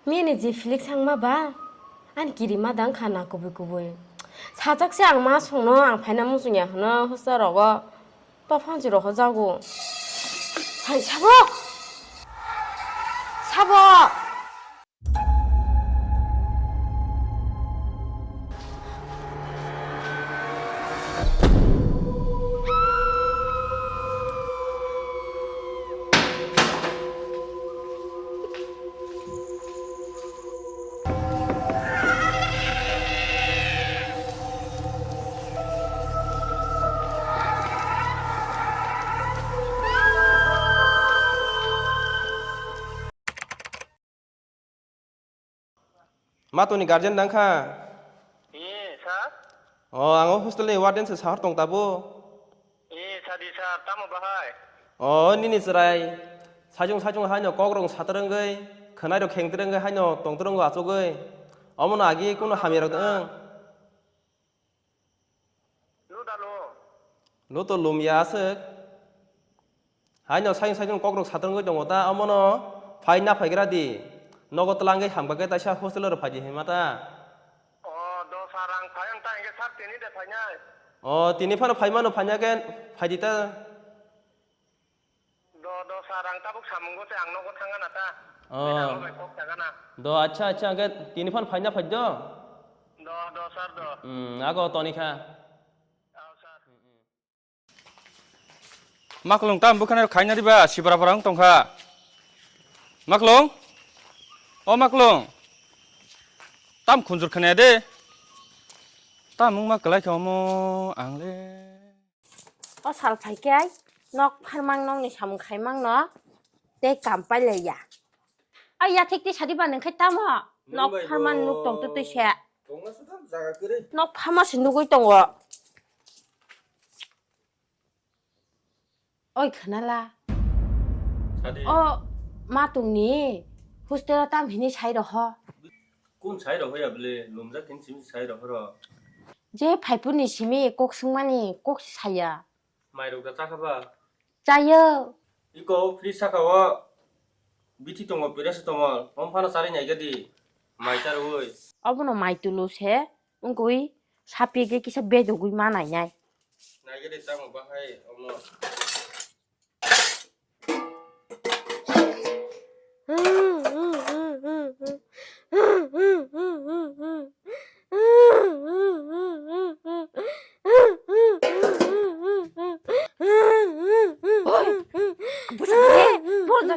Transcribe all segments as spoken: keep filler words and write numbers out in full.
Miyani je Felix ang ma ba? Ani kirima dang kha na kubui kubui. Sajak se ang ma songno ang phaina muchungya hwno hostel rogo. Tophan se roho jago. Hai sabo! Sabo! Matoni guardian dang kha? Ee, sir. O, ang o hostel ni warden se sahar tong tabo. Ee, sadi sir, tamo bahai? O, nini chwrai. Saichung saichung haino kok rong satrwngwi, khwnai rok khengtrwngwi haino tongtrwngo achugwi. Omono agi kuno hamya rok dang. Lu da lu. Lu to lumya aswk. Haino saiyung saiyung kok rok satrwngwi tongo ta, omono phai na phaigra di. Nogo twlangwi hamkha khe taisa hostel oro phai di hinma ta. O, dos ar ang phai wng ta hinkhe sir tini de phainai. O, tini phano phai mano, phaina khe phai di ta. Do, do, sir, ang tabuk samungo se ang nogo thangana ta. Oh. Ang bai kok sagana. Do, acha, acha, hwnkhe tini phano phaina phai do? Do, do, sir, do. Hmm, ago toni kha. Oh, sir. Maklung tam bwkhani khaina riba, sibra bara wng tongkha. Maklung? O Maklung? Tam khunjur khwnaya de. Tam wngma kwlai kha omo ang le. O sal phai khe ai nok pharmang nokni samung khaimang no tei kam pailaiya. Ai yathek tei sadi ba nung khai tamo nok pharmang nuk tong twi twi se. Nok pharma se nugui tongo. Oi khwnala. Sadi. O matungni hostel o tam hini sai roho. Kun sai roho ya bwle lumjak khin simi sai roho ro. Je phaipurni simi kok swngmani kok se saya. Mairok da chakha ba? Chayo. Iko fridge saka o bithi tongo, pira se tongo, om phano charwi nai gadi. Mai charwi. Obono mai tulu se wngwi sapigwi kisa bedogwi ma nainai. Nai gadi tamo bahai omo.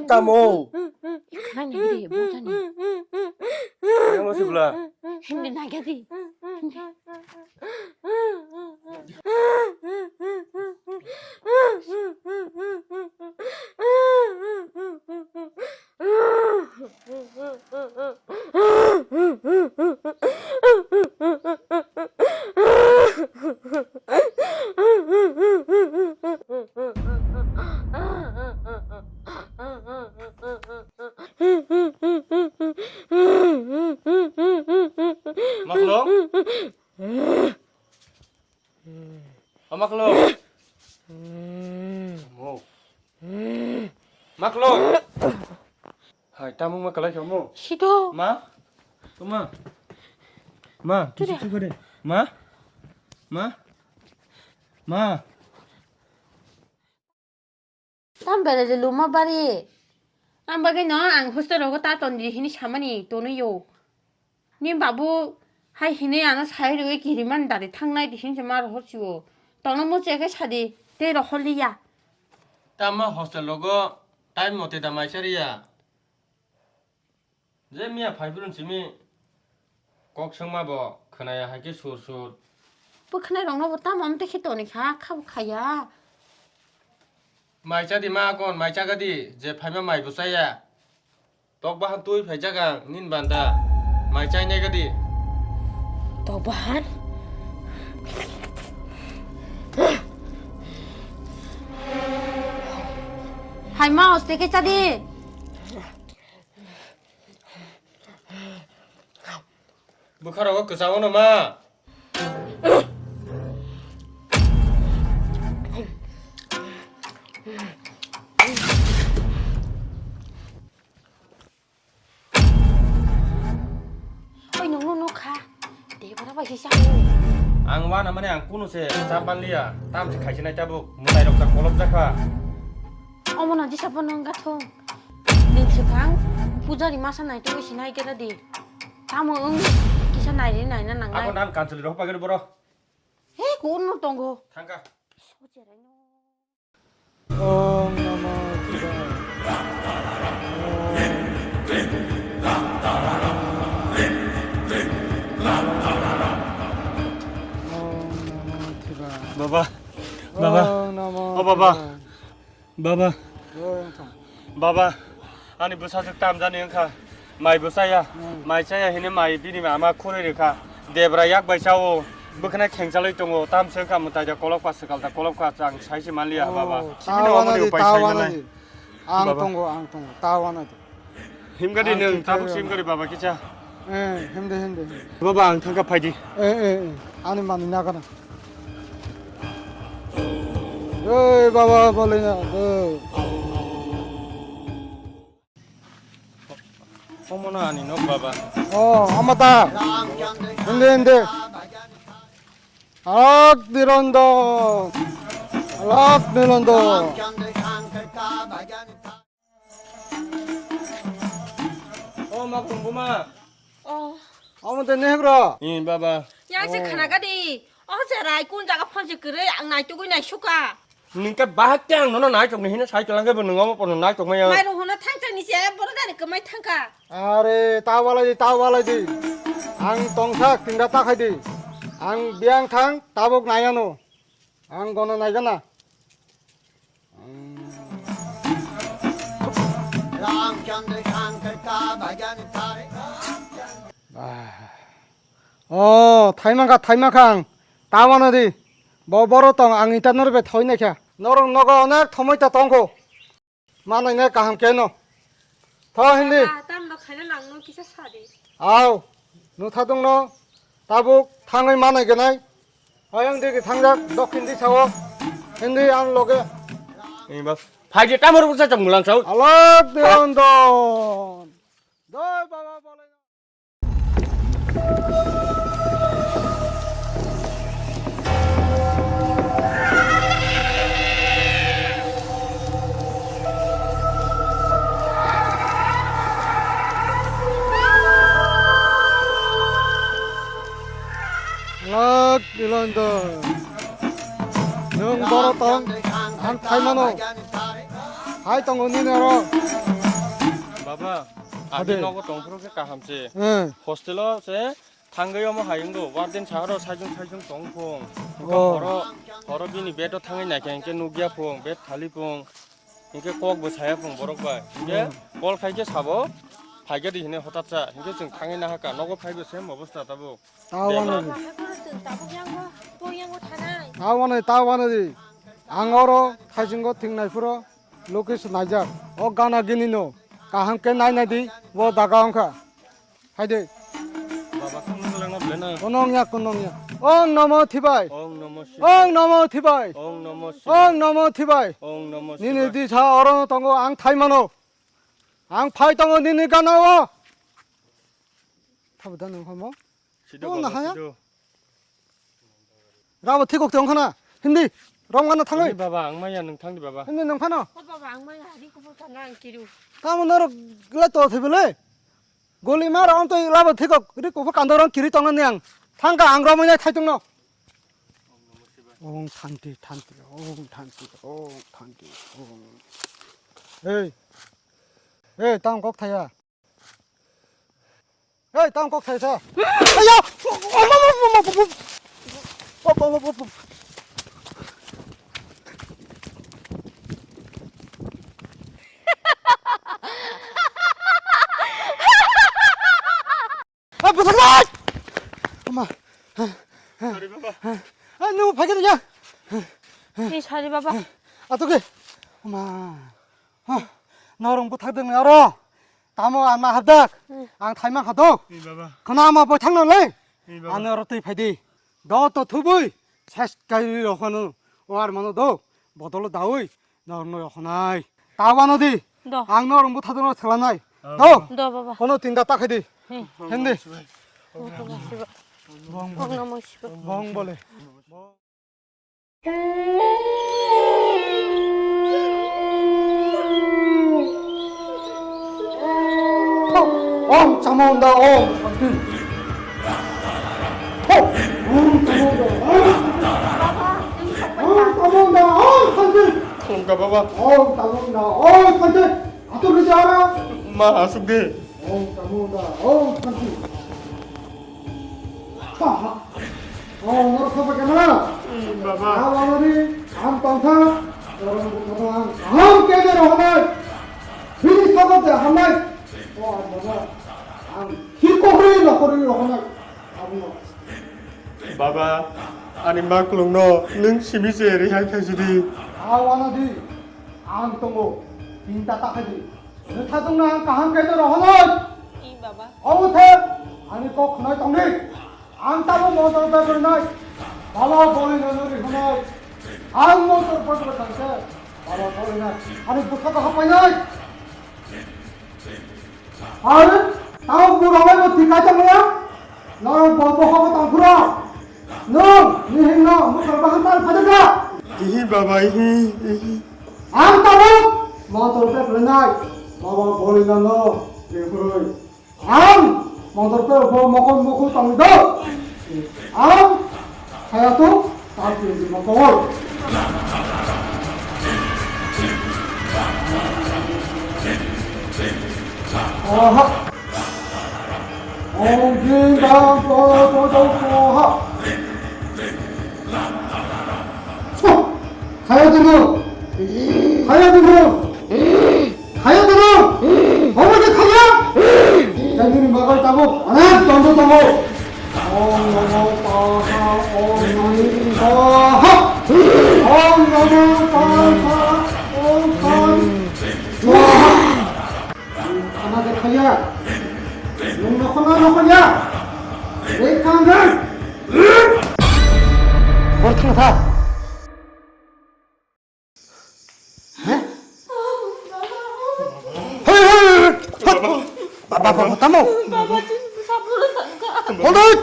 Tamo. Yang masuk lah. Hindi na gadi. Hindi. Maklong? O Maklong? Mo. Maklong? Hai, tamung ma kalai kamo? Sido. Ma? O ma? Ma, kisi tu kore. Ma? Ma? Ma? Tam bere de luma bari. Ang bagwi no ang hostel rogo ta ton di hini samani tonwi yo. Ni babu hai hini ano sai rwi kiriman dari thangnai di hinse mar hor chiwo. Tono mo cheke sadi te rohor liya. Tama hostel rogo time mote da mai chariya. Je miya phaibrun simi kok swngma bo khwnaya hai khe sur sur. Bo khwnai rokno bo tamo amte khe toni kha, kha bo khaya. Mai cha di ma kon, mai cha gadi, je phaima mai bo chaya. Tok bahan twi phai jaga nin banda. Mai chai nai gadi. Tok bahan? Hai ma oste khe cha di. Bwkha rogo kwchangma no ma. Bai se sa. Ang wana mane ang kunu se chap manliya, tam se khaisi nai tabuk, mwtai rok ta kolop jakha. Omo no jisa bono wngkha thung. Nwng swkang pujari masa nai tongwi sinai khe di. Tamo wng kisa nai ri nai na nangnai. Ako nan kanchwlwi rok pagari boro. He, kuno tongo. Thangka. Om Namo Shivaya. Om Namo Shivaya. Baba, baba. Om Namo Oh, baba. Shivaya. Baba. Om Namo. Baba, ani bwsajwk tamjani wngkha. Mai bo chaya, hmm, mai chaya hini mai bini ama khurui rikha. Debra yak bai chao, bwkhana khengchalwi tongo. Tamse wngkha mwtai da kolok pa swkal da kolok pa chang saisi manliya, oh, baba. Chini ta no wana omoni di, upai ta sai wana manai. Di. Ang baba. Tongo, ang tongo, ta wana di. Himgadi ang nwng tongo, tabuk si himgadi baba kicha. Eh, himde, himde, himde. Baba, ang thangka phaidi. Eh, eh, eh, ani mani nagana. Ei, baba, bolina, ei. Omo no ani nok baba. Oh, omo ta. Hindi, hindi. Alak dirondo. Alak dirondo. O ma kung buma. Oh. Omo te nehgro. Ni baba. Yang se khana gadi. O jerai kun jaga phone se kwrwi ang naitugwi naisuka. Ningke bahak te ang nono naitok ni hino sai tolangke bo nung omo pono naitok maya. Mai rung hono thang thang ni se boro dari kwmai thangka. Are ta walai di, ta walai di. Ang tongsa tinda ta khai di. Ang biang thang tabuk nai ano. Ang gono nai gana. Ramchandra Shankar ka bhajan kare. Ah. Oh, thaima kha, thaima kha ang. Ta mano di. Bo boro tong ang ita nor be thoi naikha. Norok nogo onek thomoi ta tongkho. Manai na kaham keno. Tho hindi. Ah, tam no khaina nang no kisa sa di. Au. Nu thadung no. Tabuk thangoi manai ganai. Ayang digi thangjak dokhin di sao. Hindi ang loge. Ni bas. Phai di tamor busa chang mulang sao. Alak de ondon. Doi baba bolai. Lak Ilondo. Nwng boro tong, ang thai mano. Hai tongo nini oro. Baba, adi nogo tongphuru khe kaham se. Eh. Hostel o se thangwi omo hai wngdo. Warden sahoro saijung saijung tong phung. Horo, horo bini bed o thangwi naikhe hinkhe nukya phung, bed thali phung. Hinkhe kok bo saya phung borok bai. Hinkhe call khai khe sabo, phaikhe di hine hotat sa. Hinkhe chwng thangwi nahaka. Nogo phaibo same obostha tabuk. Ta wano di. Ta wano, ta wano di. Ang oro thaisingo thing nai phuro location naijak. O gana gini no kaham khe nai nai di, bo daga wngkha. Hai de. Baba, kung nung lang na belai na. Kunong ya, kunong ya. Ong namo thibai. Ong namo Shivaya. Ong namo thibai. Ong namo Shivaya. Ong namo thibai. Ong namo Shivaya. Nini di sa oro tongo ang thai mano. Ang phai tongo nini gana o. Thabu da nang hamo. Sido. Oh, baba, nahaya? Sido. Rabo thikok tong khana. Hindi. Rom gana thangoi. Hindi baba, ang maya nang thangdi baba. Hindi nang phano. O baba, ang maya ri kubur kana ang kiru. Tamo norok le to thibele. Goli mar on to labo thikok ri kubur kando rong kiri tong nang. Thangka ang romoi nai thai tong no. Om thanti thanti om thanti om thanti om. Hey. Hey, tang kok thaya. Hei, tang kok thaisa. Aya! Hei, bwthak lai! Ama. Sorry, baba. Ai, nung phai khe ya. Ni sorry, baba. Ato ke. Ama. Ha, norong bwthak deng aro. Tamo ang ma habdak. Hmm. Ang thai man kha do. Ni baba. Khana ma bwthak no le. Ni baba. Ano aro twi phai di. Do to thubui. Ses kai ri ro khano. O ar mano do. Bodol daui. Norno yo khonai. Ta wano di. Do. Ang norong bwthak deng no thela nai. Oh. Do. Do baba. Kono tinda ta khai di. Hmm. Hindi. Oh, baba, baba. Bong bole. Bong bole. Om Chamunda Om Shanti. Om Chamunda Om Shanti. Om Chamunda Om Shanti. Khulumkha baba. Om Chamunda Om Shanti. Atur ni jara. Ma asuk de. Om Chamunda Om Shanti. Swaha. Ang norok sabo kemana? Baba. Ang wanani, ang tongkha, orang bukhana ang kaham kede rohonai. Bini sago de hamnai. O ang baba, ang hikori nokori rohonai. Abno. Baba, ani maklungno nwng simi se rihai khaisidi. Ang wanadi, ang tongo, tinta ta khaidi. Nwthadungno ang kaham kede rohonai. I baba. Obo the, ani kok khwnai tongdi. Ang tamo motor bai rwnai. Baba boli no nuri hwnai. Ang motor bai rwnai khe. Baba boli na. Ani bwkha kha painai. Are, tamo bura bai bo tikai tamo ya. Norok bo bo ho tang phura. Nwng, nihing no, motor bai hantal phajak da. Ihi baba, ihi, ihi. Ang tamo motor bai rwnai. Baba boli no no. Rihuroi. Ang motor bai bo mokol mokol tangwi do. Ang saya tu tapi di mokol. Oha. Om Jin Dang Bo Bo Bo Oha. Khaya dino. Khaya dino. Khaya dino. Omo de khaya. Dai dini bagai tabuk. Anak tongo tongo. Om Namo Taha. Om Namo Taha. Om Namo Taha. Om Taha. Swaha. Khana de khaya. Nung nokhona nokhona. Rek kang rek. Bor thang tha. Hei, hei, hei, hei. Baba, baba, tamo. Baba, chini bwsa bwrwi thangkha. Hold on.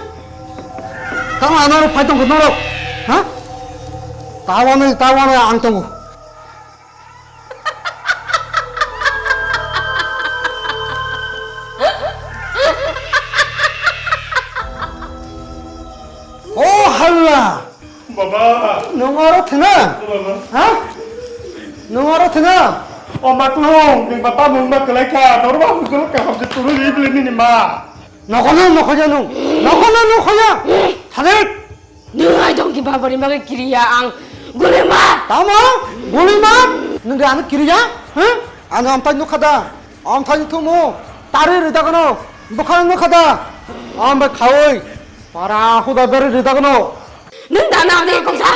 Tamo ano phai tong norok. Ha? Tawano, tawano ang tongo. O halla. Baba. Nwng oro thwna? Baba. Ha? Nwng oro thwna? O maklung, nwng baba nwng ma kwlai kha, norma hujul kaham se turu ri bile nini ma. Nokono nokoya nwng. Nokono nokoya. Thalik. Nwng ai dong ki baba ri ma kiriya ang. Gulima. Tamo? Gulima? Nwng de ano kiriya? Ha? Ano amtai nukha da. Amthani thumu, tari ridagno, bwkhang nukha da. Ambai khaui, para huda beri ridagno. Nwng da na ni kongsa.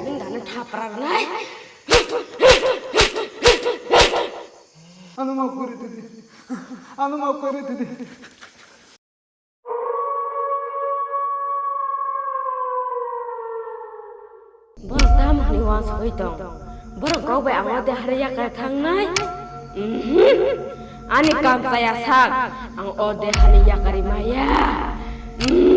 Nwng da na thapra nai. Ano mau kuri tidi. Ano mau kuri tidi. Borok tamo hwnwi uansugwi tong? Borok kok bai ang o dehani yakari thangnai? Mhm. Ani kam chaya sak, ang o dehani yakari maya. Mhm.